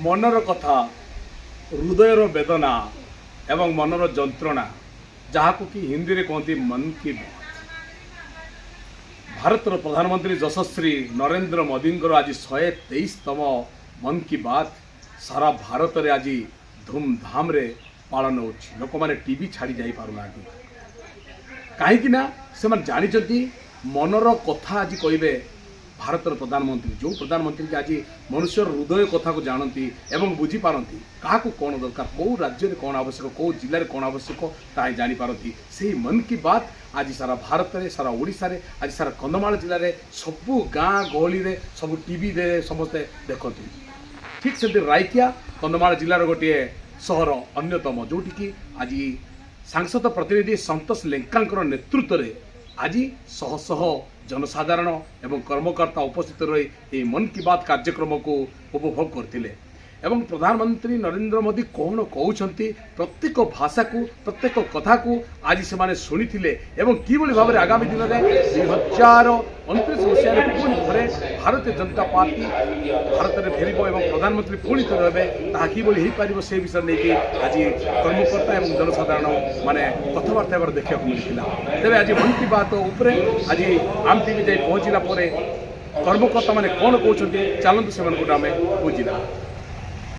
ମନର କଥା, ହୃଦୟର ବେଦନା ଏବଂ ମନର ଯନ୍ତ୍ରଣା, ଯାହାକୁ କି ହିନ୍ଦୀରେ କୁହନ୍ତି ମନ୍ କି ବାତ୍। ଭାରତର ପ୍ରଧାନମନ୍ତ୍ରୀ ଯଶସ୍ୱୀ ନରେନ୍ଦ୍ର ମୋଦିଙ୍କର ଆଜି 123ତମ ମନ୍ କି ବାତ୍ ସାରା ଭାରତରେ ଆଜି ଧୁମଧାମରେ ପାଳନ ହେଉଛି। ଲୋକମାନେ ଟିଭି ଛାଡ଼ି ଯାଇପାରୁନାହାନ୍ତି, କାହିଁକି ନା ସେମାନେ ଜାଣିଛନ୍ତି ମନର କଥା ଆଜି କହିବେ ଭାରତର ପ୍ରଧାନମନ୍ତ୍ରୀ। ଯେଉଁ ପ୍ରଧାନମନ୍ତ୍ରୀ କି ଆଜି ମନୁଷ୍ୟର ହୃଦୟ କଥାକୁ ଜାଣନ୍ତି ଏବଂ ବୁଝିପାରନ୍ତି, କାହାକୁ କ'ଣ ଦରକାର, କେଉଁ ରାଜ୍ୟରେ କ'ଣ ଆବଶ୍ୟକ, କେଉଁ ଜିଲ୍ଲାରେ କ'ଣ ଆବଶ୍ୟକ, ତାହା ହିଁ ଜାଣିପାରନ୍ତି। ସେହି ମନ୍ କି ବାତ୍ ଆଜି ସାରା ଭାରତରେ, ସାରା ଓଡ଼ିଶାରେ, ଆଜି ସାରା କନ୍ଧମାଳ ଜିଲ୍ଲାରେ, ସବୁ ଗାଁ ଗହଳିରେ, ସବୁ ଟିଭିରେ ସମସ୍ତେ ଦେଖନ୍ତି। ଠିକ୍ ସେମିତି ରାଇକିଆ କନ୍ଧମାଳ ଜିଲ୍ଲାର ଗୋଟିଏ ସହର ଅନ୍ୟତମ, ଯେଉଁଠିକି ଆଜି ସାଂସଦ ପ୍ରତିନିଧି ସନ୍ତୋଷ ଲେଙ୍କାଙ୍କର ନେତୃତ୍ୱରେ ଆଜି ଶହ ଶହ ଜନସାଧାରଣ ଏବଂ କର୍ମକର୍ତ୍ତା ଉପସ୍ଥିତ ରହି ଏହି ମନ୍ କି ବାତ୍ କାର୍ଯ୍ୟକ୍ରମକୁ ଉପଭୋଗ କରିଥିଲେ। ଏବଂ ପ୍ରଧାନମନ୍ତ୍ରୀ ନରେନ୍ଦ୍ର ମୋଦି କ'ଣ କହୁଛନ୍ତି, ପ୍ରତ୍ୟେକ ଭାଷାକୁ, ପ୍ରତ୍ୟେକ କଥାକୁ ଆଜି ସେମାନେ ଶୁଣିଥିଲେ। ଏବଂ କିଭଳି ଭାବରେ ଆଗାମୀ ଦିନରେ 2029 ମସିହାରେ ପୁଣି ଥରେ ଭାରତୀୟ ଜନତା ପାର୍ଟି ଭାରତରେ ଫେରିବ ଏବଂ ପ୍ରଧାନମନ୍ତ୍ରୀ ପୁଣି ଥରେ ହେବେ, ତାହା କିଭଳି ହେଇପାରିବ, ସେ ବିଷୟରେ ନେଇକି ଆଜି କର୍ମକର୍ତ୍ତା ଏବଂ ଜନସାଧାରଣ ମାନେ କଥାବାର୍ତ୍ତା ହେବାର ଦେଖିବାକୁ ମିଳିଥିଲା। ତେବେ ଆଜି ମନ୍ କି ବାତ୍ ଉପରେ ଆଜି ଆମ ଟିଭି ଯାଇ ପହଞ୍ଚିଲା ପରେ କର୍ମକର୍ତ୍ତାମାନେ କ'ଣ କହୁଛନ୍ତି, ଚାଲନ୍ତୁ ସେମାନଙ୍କଠୁ ଆମେ ବୁଝିବା।